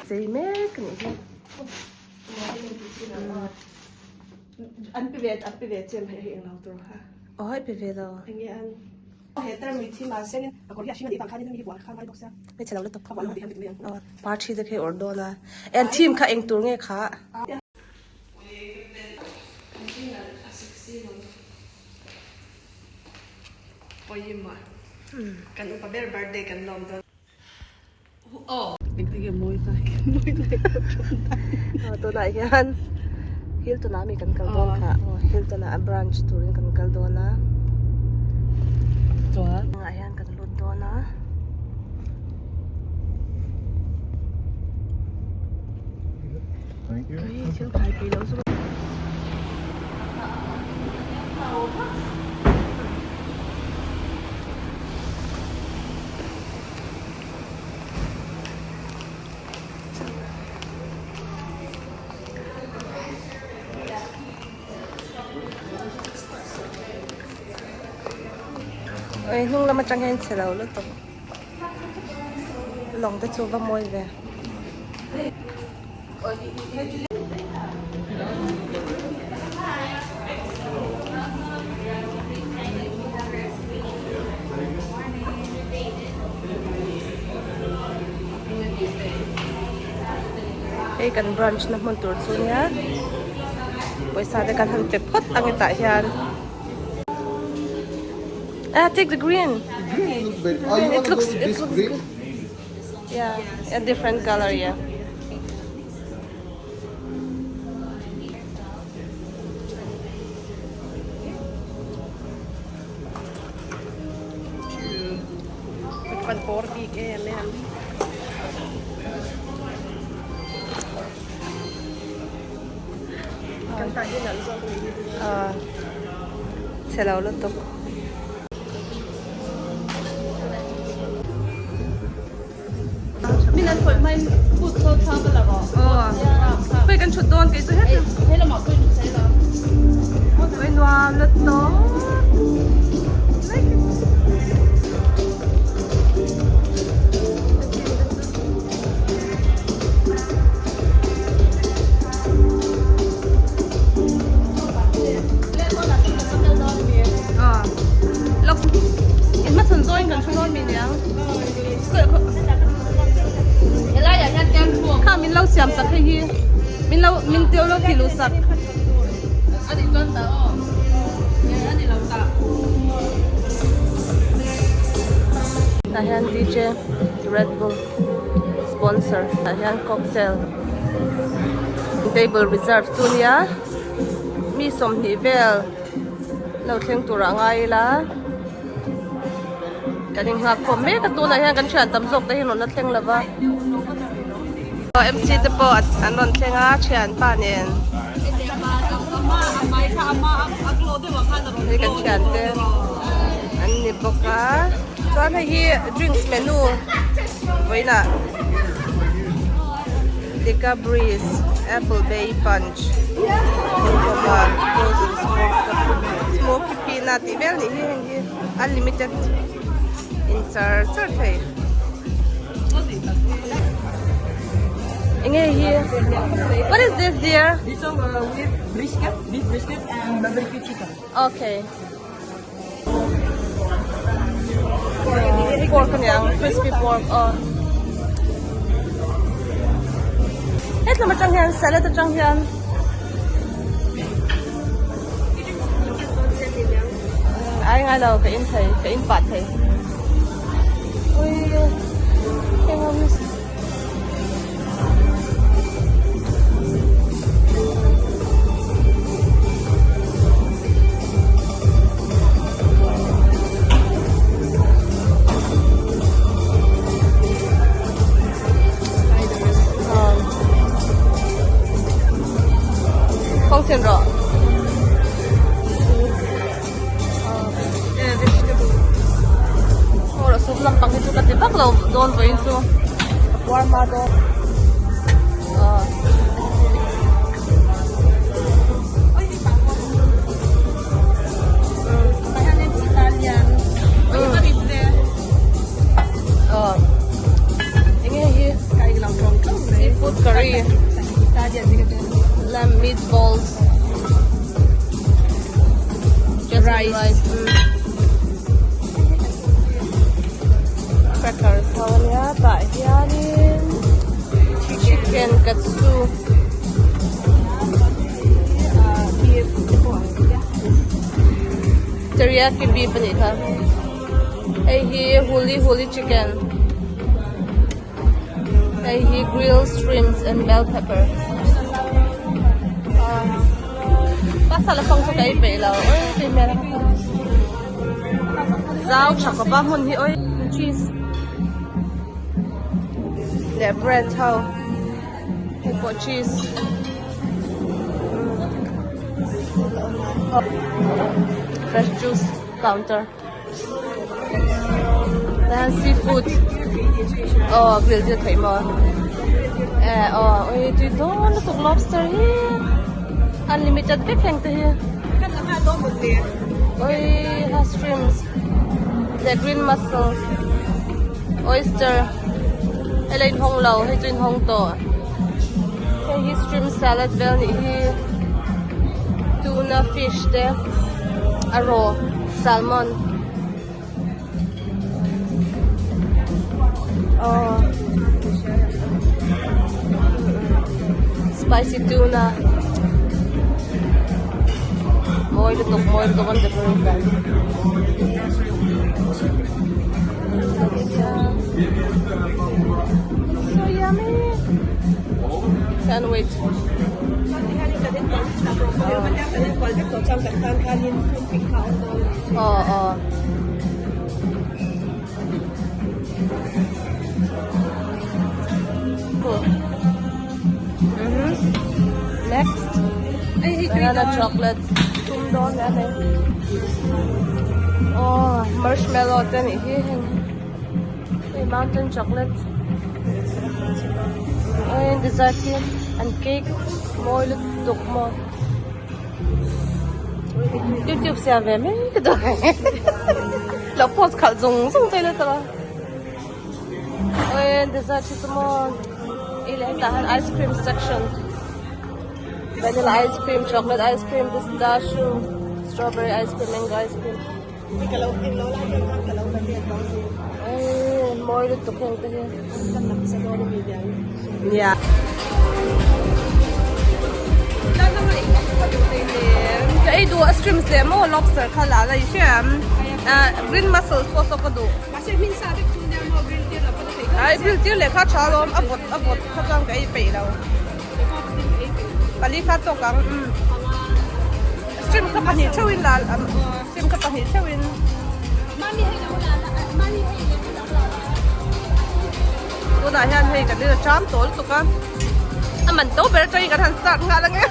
Chei mek a nih hi. An pe ve an pe ve chem hei hei englo tur kha. Aw hei pe ve lo. Enge an. He term mi thi ma sen a kawr hi a hring a nih vang khanin hemi hi vuah kha ngai bawk sia. Hei chhe lo lutuk. Ka vuah lo tih hian mai ang. Aw par thi te khi awrh dawn a. En theme kha eng tur nge kha. Pawimawh kan upa ber birthday kan lawm dawn. Tunah hian Hilton ah mi kan kal dawn kha Hilton ah a branch turin kan kal dawn a chuan ah hian kan lut dawn a thil khai pui lo chu Oi hnung lam atang hian chhe lo lutuk lawng te chu va mawi ve. Hei kan branch na hmun tur chu nia pawisa te kan han pe phawt ang hetah hian ah take the green it looks it looks good yeah a different color yeah. Kan pawr bik em em. Kan tah hi nalh zawk ni hi. Ah, chhe lo lutuk. Min an khawih mai kut khaw thla ka la rawh. Aw, khawi kan thut dawn kei chu heti. He lamah pawh in thut la. Khawi nuam lutuk. Like it. In hmachhawn zawngin kan thu dawn mi niang. Kha min lo siam sak hei hi min lo min teuh lo ti luh sak. Tah hian DJ Red Bull sponsor tah hian cocktail table reserve chu nia mi sawmhnih vel lo thleng turah ngai ila. Kan inghak khawm mek a tunah hian kan thian tam zawk te hi an rawn la thleng lova MC te pawh an rawn thleng a thianpa nen hei kan thian te an ni bawk a chuan hei hi drinks menu vawiinah Dika Breeze Apple Bay Punch frozen smoky peanut tih vel nih hi heng hi. Unlimited in char char thei. Enge hi? What is this dear? This one with brisket, beef brisket and barbecue chicken. Okay. Pork aniang, crispy pork. Oh. Hetlam atang hian salad atang hian Ai ngai lo ka in thei ka in pah thei ui heng awm Kawng chen rawh. Aw soup lampang hi chu ka ti vak lo dawn vawiin chu a puar hma dawn. Enge hi? Seafood curry, lamb meatballs, jasmine rice, crackers ho ania tah hianin chicken katsu teriyaki beef anih kha hei hi huli huli chicken. Hei hi grilled shrimps and bell pepper pasal a fang chu ka ei peih lo oi tui hmel a zau tha khawp a hmun hi oi cheese leh bread ho hei pawh cheese fresh juice counter. Seafood aw grill tir theih maw eh aw ui tui dawn lutuk lobster hi unlimited vek heng te hi ui ha shrimps leh green mussel oyster hei la inhawng lo hei chu inhawng tawh hei hi shrimp salad vel nih hi tuna fish te a raw. Salmon aw spicy tuna mawi lutuk mawi lutuk an decorate dan so yummy can't wait. Aw aw. Next. Banana chocolate. Tum dawn leh a nei. Aw marshmallow te anih hi heng. Hei mountain chocolate. Aw dessert hi an cake mawi lutuk maw. YouTube siam ve mai ka duh lo post khalh zung zung chei na tawh a oi dessert hi chu maw i leh hetah hian ice cream section vanilla ice cream chocolate ice cream pistachio strawberry ice cream mango ice cream oi mawi lutuk heng te hi nia. Ka ei duh a shrimps leh maw lobster kha la la i hria green mussels pawh saw ka duh ai grill tir leh kha tha alawm a vawt a vawt kha chuan ka ei peih lo pali kha tawk ang shrimp kha pahnih theuhin la shrimp kha pahnih theuhin. Tunah hian hei kan rin a ṭam tawh lutuk a, a man to ber atangin kan han start nghal ange.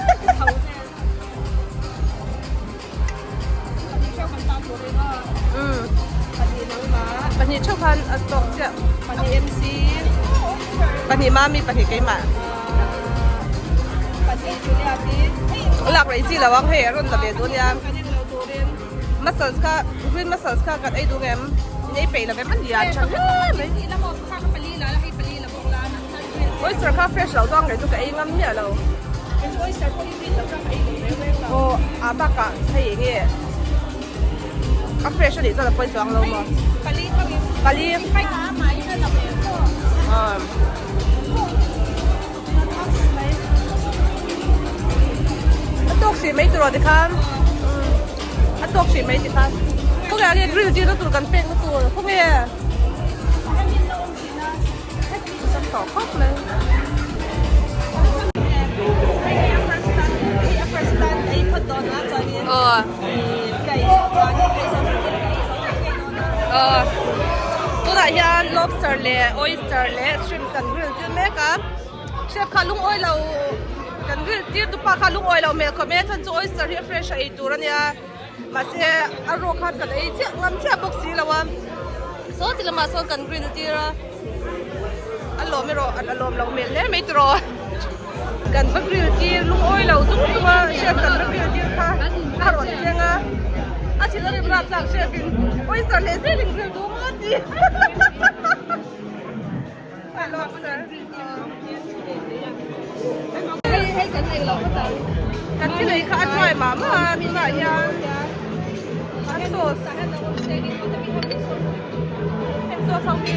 Pahnih theuh khan a tawk chiah. Pahnih MC, pahnih Mami, pahnih keimah. Lak rei chi lo ang hei a rawn la ve duh ania. Mussels kha green mussels kha kan ei duh ngem in ei peih lo vem a nia tha hle mai oyster kha fresh loh chuan kei chu ka ei ngam miah lo aw a bakah hei eng nge a fresh a nih chuan a pawi chuang lo maw pali A tawk hrih mai tur aw tikhan a tawk hrih mai tikhan khawnge ah nge grill tirna tur kan pek na tur khawnge sam tawh khawp mai. Aw. Aw tunah hian lobster leh oyster leh shrimp kan grill tir mek a chef kha lungawi lo kan grill tir tu pa kha lungawi lo hmel khawp mai a chhan chu oyster hi a fresh a ei tur a nia mahse a raw khan kan ei chiah ngam chiah bawk si lo a saw ti lamah sawn kan grill tir a a lawm erawh a lawm loh hmel hle mai tiraw. Kan va grill tir lungawi lo chung chung a chef kan va grill tir kha a rawn thleng a a thil a rim rap tlak chef in oyster leh zel in grill duh maw ti lobster. Kan thil ei kha a dry mah mah a tunah hian a sauce heng sauce ho hi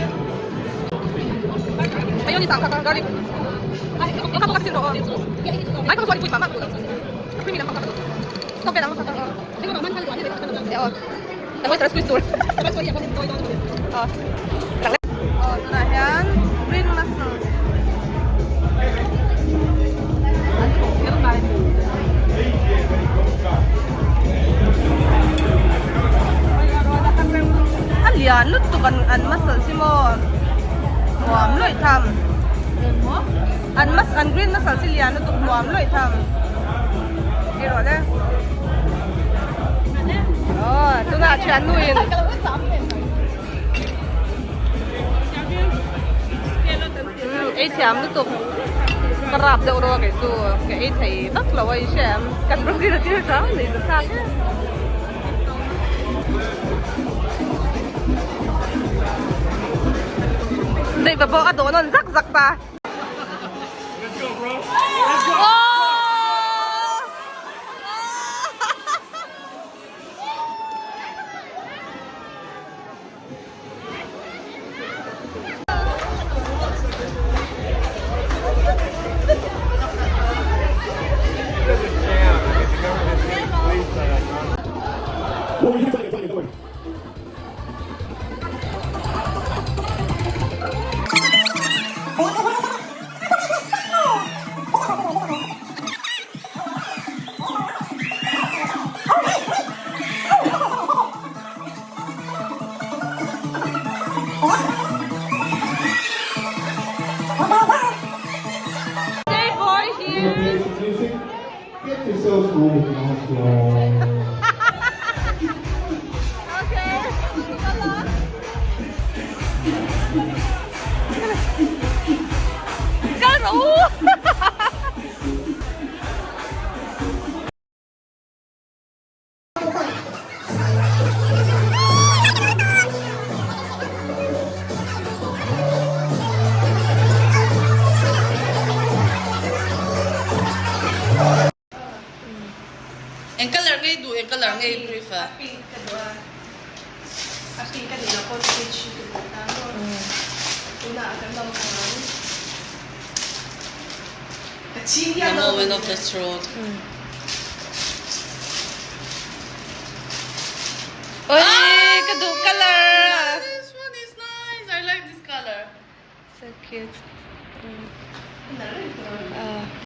mayonnaise ang kha garlic Tunah hian green mussels a lian lutuk an mussels hi maw nuam lawih tham an mas an green mussels hi lian lutuk nuam lawih tham ei rawh le aw tunah thiannu in Ei thiam lutuk ka rap deuh rawh kei chu ka ei thei vak lo a i hria em kan rawn tir tir chang nei ta thlak e. Daih va pawh a dawh nawn zak zak ta. Let's go bro. Let's go. Hey boy here. Get yourselves home with nice long. Okay. Kal rawh u. Eng colour ngei duh eng colour ngei brief a. A pink ka duh a. A pink ka duh loh pawh peach ka duh ta maw. Tunah kan lo ang. The moment of the truth. Oi, ka duh colour. This one is nice. I like this color. So cute.